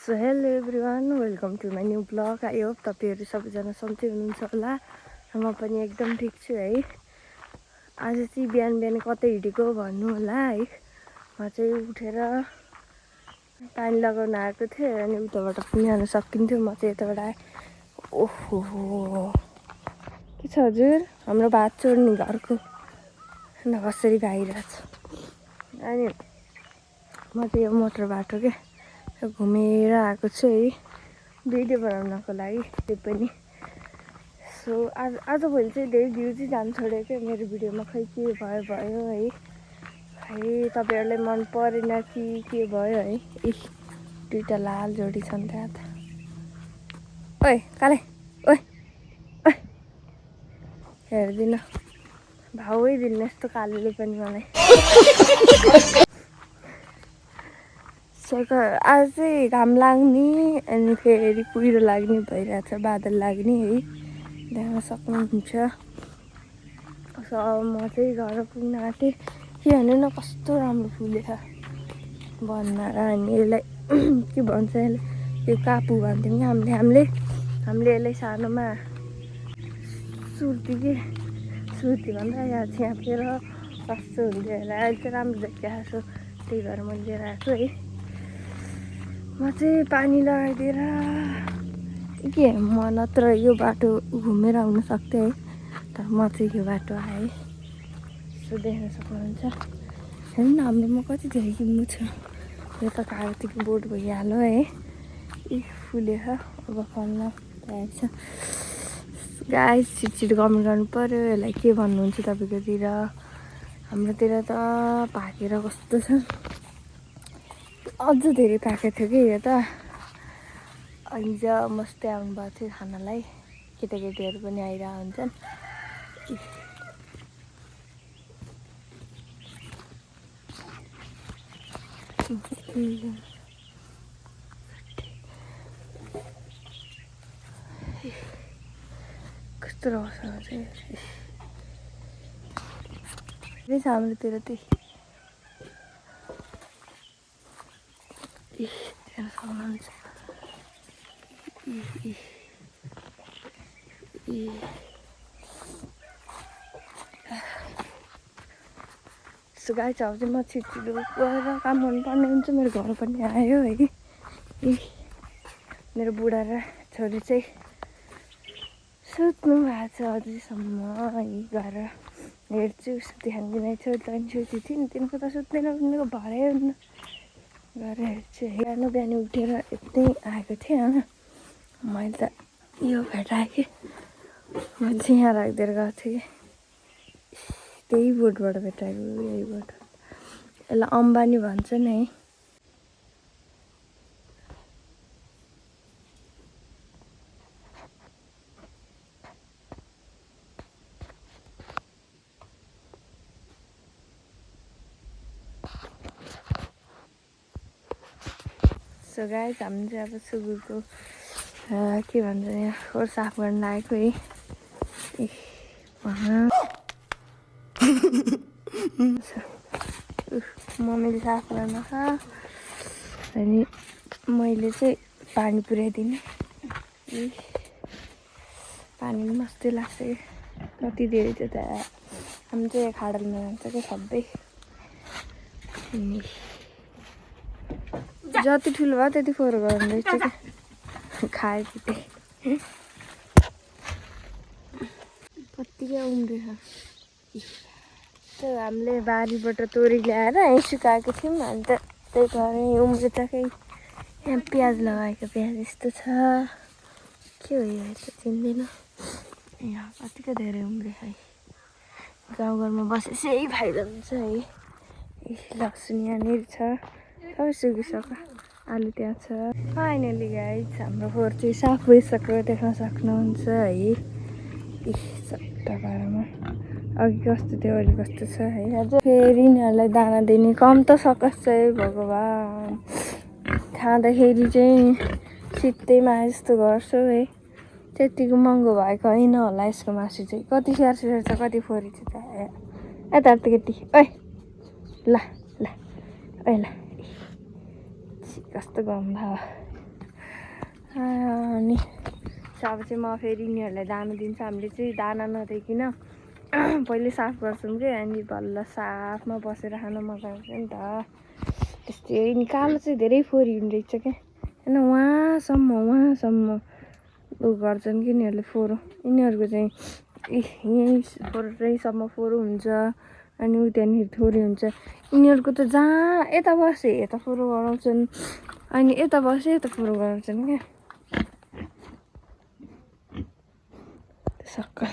So hello everyone, welcome to my new vlog. I hope तपाईँहरू सबैजना सन्चै हुनुहुन्छ होला र म पनि एकदम ठिक छु है। आज चाहिँ बिहान बिहान कतै हिँडेको भन्नु होला है। म चाहिँ उठेर पानी लगाउन आएको थिएँ अनि उताबाट पनि आउन सकिन्थ्यो, म चाहिँ यताबाट आएँ। ओहो के छ हजुर, हाम्रो भात चोर्ने घरको कसरी भइरहेछ। अनि म चाहिँ यो मोटर बाटो के घुमेर आएको छु है भिडियो बनाउनको लागि। त्यो पनि सो आजभोलि चाहिँ धेरै भ्यू चाहिँ जान छोड्यो क्या मेरो भिडियोमा। खै के भयो है, खै तपाईँहरूलाई मन परेन कि के भयो है। दुईटा लाल जोडी छन् त्यहाँ त। ओइ काले, ओइ ओइ हेर्दिन, भाउै दिन्न यस्तो कालीले पनि मलाई। आज चाहिँ घाम लाग्ने अनि फेरि कुहिरो लाग्ने भइरहेछ, बादल लाग्ने है, देख्न सक्नुहुन्छ। सो अब म चाहिँ घर पुग्न आँटेँ। के भन्नु न, कस्तो राम्रो फुलेछ बनाएर। अनि यसलाई के भन्छ, यसले यो कापु भन्थ्यौँ कि हामीले यसलाई सानोमा सुर्ती भन्दा यहाँ छ्यापेर कस्तो हुन्थ्यो होला। अहिले चाहिँ राम्रो देखिरहेको छु, त्यही भएर मैले लिएर आएको है। म चाहिँ पानी लगाइदिएर के म नत्र यो बाटो घुमेर आउन सक्थेँ है, तर म चाहिँ यो बाटो आएँ। सो देख्न सक्नुहुन्छ, हेर्नु न हाम्रोमा कति धेरै किन्नु छ। यो त कागतीको बोट भइहाल्यो है। फुलेछ, अब फल्न तयार छ। गाइस छिटछिटो कमेन्ट गर्नु पऱ्यो यसलाई के भन्नुहुन्छ तपाईँकोतिर। हाम्रोतिर त पाकेर कस्तो छ, अझ धेरै पाकेको थियो कि यो त। अनि मस्तै आउनुभएको थियो खानालाई, केटाकेटीहरू पनि आइरहेको हुन्छन्। कस्तो रौसँग चाहिँ हाम्रोतिर त्यही सक्नुहुन्छ। सो गाइस अब चाहिँ म छिटो गएर काम गर्नुपर्ने हुन्छ। मेरो घर पनि आयो है। मेरो बुढा र छोरी चाहिँ सुत्नु भएको छ अझैसम्म है। गएर हेर्छु, सुतिहाल्दिनै छोरी त पनि सुती थिइन्, तिनको त सुत्दैन, तिनीहरूको भरै हुन्न। गएर हेर्छु है। बिहान उठेर यतै आएको थिएँ होइन, मैले त यो भेटाएँ कि मैले चाहिँ यहाँ राखिदिएर गएको थिएँ कि त्यही बोटबाट भेटाएको। यही बोट, यसलाई अम्बानी भन्छन् है। सो गाइस हामी चाहिँ अब सुँगुरको के भन्छ यहाँ खोर साफ गर्न लागेको है। मम्मीले साफ गर्न अनि मैले चाहिँ पानी पुर्याइदिने। पानी पनि मस्तै लाग्छ कि, कति धेरै थियो त। हामी चाहिँ खाडलमा जान्छ क्या सबै। जति ठुलो भयो त्यति फोहोर गर्दैछ क्या, खाए पिटे कत्तिकै उम्रेछ। त्यो हामीले बारीबाट तोरी ल्याएर यहीँ सुकाएको थियौँ, अन्त त्यही भएर उम्रेछकै। यहाँ प्याज लगाएको, प्याज यस्तो छ, के हो यो त चिन्दैन। यहाँ कतिको धेरै उम्रेछ है। गाउँघरमा बसेपछि यही फाइदा हुन्छ है। लसुन यहाँनिर छ, सबै सुकिसक्यो। आलु त्यहाँ छ। फाइनली गाइस हाम्रो खोर चाहिँ साफ भइसक्यो, देख्न सक्नुहुन्छ है। सट्टा पारामा अघि कस्तो थियो अहिले कस्तो छ है। अझ फेरि यिनीहरूलाई दाना दिने कम त सकोस् है भगवान्। खाँदाखेरि चाहिँ सित्तैमा जस्तो गर्छु है। त्यतिको महँगो भएको होइन होला यसको मासु चाहिँ। कति स्याहार छ, कति फोरी छ त। यता केटी, ओइ ल ल ओइ ल, कस्तो गम्भा अनि अब चाहिँ म फेरि यिनीहरूलाई दाना दिन्छु। हामीले चाहिँ दाना नदिइकन पहिले साफ गर्छौँ कि अनि बल्ल साफमा बसेर खान मजा आउँछ नि त। त्यस्तै निकालो चाहिँ धेरै फोहोरी हुने रहेछ क्या होइन। वहाँसम्म उ गर्छन् कि यिनीहरूले फोहोरो। यिनीहरूको चाहिँ यहीँ फोहोरैसम्म फोहोरो हुन्छ अनि उ त्यहाँनिर थोरै हुन्छ। यिनीहरूको त जहाँ यता बसे यता फोहोरो गराउँछन् अनि यता बसे यता फोहोरो गराउँछन् क्या सक्का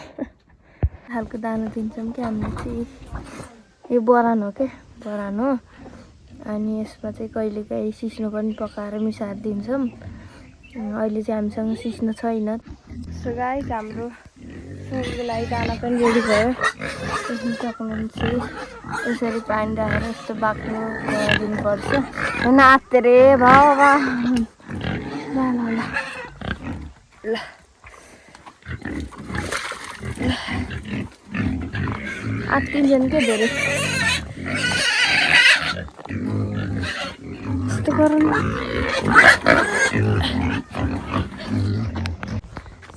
खालको दाना दिन्छौँ क्या हामीले चाहिँ। यो बरान हो क्या, बरान हो। अनि यसमा चाहिँ कहिलेकाहीँ सिस्नो पनि पकाएर मिसाएर दिन्छौँ। अहिले चाहिँ हामीसँग सिस्नो छैन। सो गाइस हाम्रो सुँगुरको लागि दाना पनि रेडी भयो। देख्न सक्नुहुन्छ यसरी पानी राखेर यस्तो बाक्लो दिनुपर्छ होइन। आत्तेरे बाबा ल ल ल ल आत्तिन्छन् क्या धेरै यस्तो गरौँ।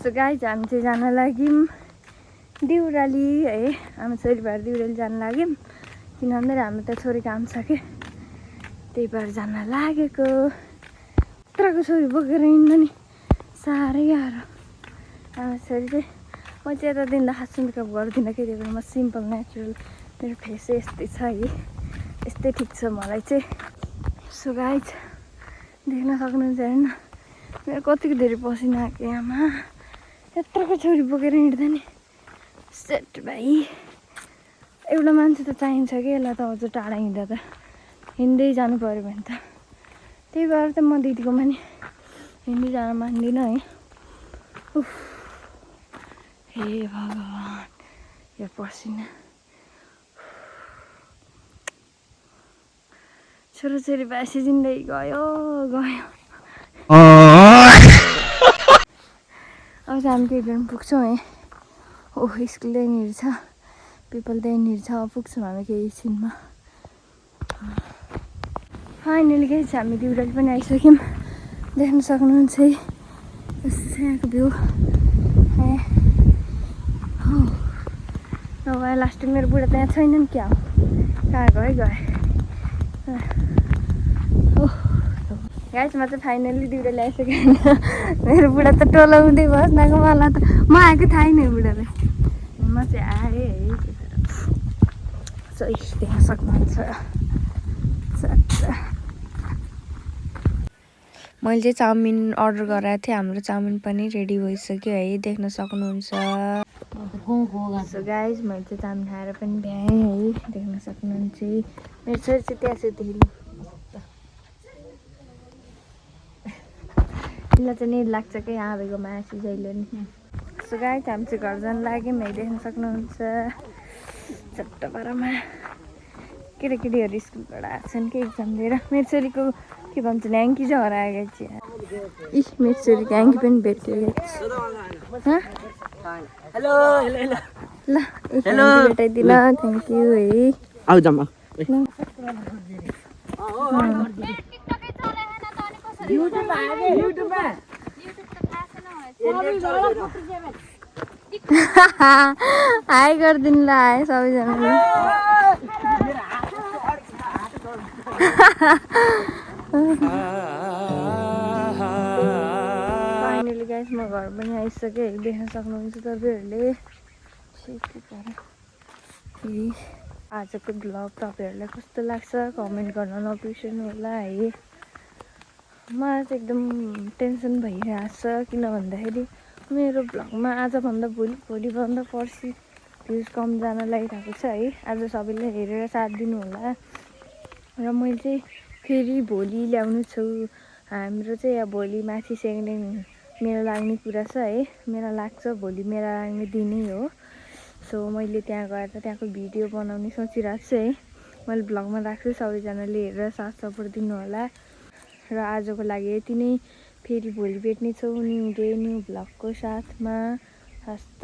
सो गाइस हामी चाहिँ जान लाग्यौँ दिउराली है। आमा छोरी भएर दिउराली जान लाग्यौँ किन भन्दाखेरि हाम्रो त छोरी काम छ कि त्यही भएर जान लागेको। यत्रको छोरी बोकेर हिँड्न नि साह्रै गाह्रो। आमा छोरी चाहिँ म चाहिँ यता दिँदा खास मेकअप गर्दिनँ कि त्यही भएर म सिम्पल नेचुरल मेरो फेस यस्तै छ है। यस्तै ठिक छ मलाई चाहिँ। सो गाइस देख्न सक्नुहुन्छ होइन मेरो कतिको धेरै पसिना आएको आमा। यत्रोको छोरी बोकेर हिँड्दा नि सेट भाइ। एउटा मान्छे त चाहिन्छ कि यसलाई त अझ टाढा हिँड्दा त हिँड्दै जानु पऱ्यो भने त। त्यही भएर त म दिदीकोमा नि हिँड्दै जान मान्दिनँ है। उफ हे भगवान् यो पसिना। छोराछोरी भएपछि जिन्दगी गयो गयो। अब चाहिँ हामी केही बेरमा पुग्छौँ है। ओह स्कुल त्यहीँनिर छ, पिपल त्यहीँनिर छ। पुग्छौँ हामी केही एकछिनमा। फाइनली केही छ हामी दिउराली पनि आइसक्यौँ। देख्न सक्नुहुन्छ है यस्तो छ यहाँको भ्यू है। हो नभए लास्ट मेरो बुढा त्यहाँ छैनन् क्या हो, कहाँ गए गए। गाइस म चाहिँ फाइनली दिउराली आइसकेँ। मेरो बुढा त टोलाउँदै बस्नको मलाई त म आएको थाहै नै बुढालाई। म चाहिँ आएँ है। सो देख्न सक्नुहुन्छ मैले चाहिँ चाउमिन अर्डर गराएको थिएँ। हाम्रो चाउमिन पनि रेडी भइसक्यो है, देख्न सक्नुहुन्छ। सो गाइस मैले चाहिँ चाउमिन खाएर पनि भ्याएँ है, देख्न सक्नुहुन्छ। मेरो छोरी चाहिँ त्यहाँ सुत्यो। यसलाई चाहिँ निद लाग्छ कि आबेको मासु जहिले नि। सो गाइस हामी चाहिँ घर जान लाग्यौँ है, देख्न सक्नुहुन्छ। चट्ट पारामा केटाकेटीहरू स्कुलबाट आएको छन् कि एक्जाम दिएर। मेरो छोरीको के भन्छ ह्याङ्की चाहिँ हराएको छ। मेरो छोरीको ह्याङ्की पनि भेट्यो। हेलो ल भेटाइदिन थ्याङ्क यू है। हाई गरिदिनु ल है सबैजनाले। फाइनली गाइस म घर पनि आइसकेँ, देख्न सक्नुहुन्छ तपाईँहरूले। आजको ब्लग तपाईँहरूलाई कस्तो लाग्छ कमेन्ट गर्न नबिर्सनु होला है। मलाई चाहिँ एकदम टेन्सन भइरहेछ किन भन्दाखेरि मेरो ब्लगमा आजभन्दा भोलिभन्दा पर्सि भ्युज कम जान लागिरहेको छ है। आज सबैले हेरेर साथ दिनु होला। र मैले चाहिँ फेरि भोलि ल्याउनु छु। हाम्रो चाहिँ अब भोलि माथि सेकेन्ड मेला लाग्ने कुरा छ है। मेला लाग्छ भोलि, मेला लाग्ने दिनै हो। सो मैले त्यहाँ गएर त्यहाँको भिडियो बनाउने सोचिरहेको छु है। मैले ब्लगमा राख्छु, सबैजनाले हेरेर साथ सपोर्ट दिनु होला। र आजको लागि यति नै। फेरि भोलि भेट्नेछौँ न्यू डे न्यू ब्लगको साथमा। हस्त।